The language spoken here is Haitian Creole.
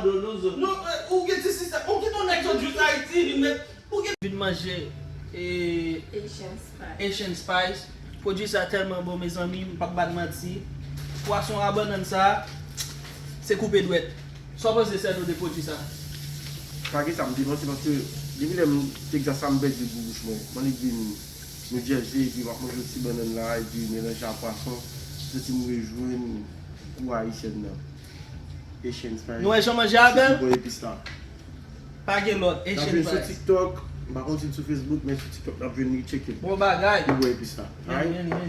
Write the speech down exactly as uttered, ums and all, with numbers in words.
Ou gen ti sistèm, ou gen ton nèg sot jis Ayiti, vin met, ou gen. Vin manje e Asian spice. Asian spice. Pwodui sa tèlman bon, mezanmi, m p ap bat manti. Pwason a bannann sa, se koupe dwèt. Sa w panse, Sèdo, de pwodui sa? Pa gen sa m te panse, paske depi lè m Texas sa m pèdi gou bouch mwen. M annik vin New Jersey, epi m ap manje yon ti bannann la, epi melanje a pwason, m santi m rejwenn gou ayisyèn nan. Asian spice. Nou wè jan manje a bèl? Bon epis la. Pa gen lòt. N ap Asian jwenn sou spice. TikTok, m pa konn si l sou Facebook, men sou TikTok n ap jwenn li, tcheke. Bon bagay. Li bon epis la. Vini, vini, vini.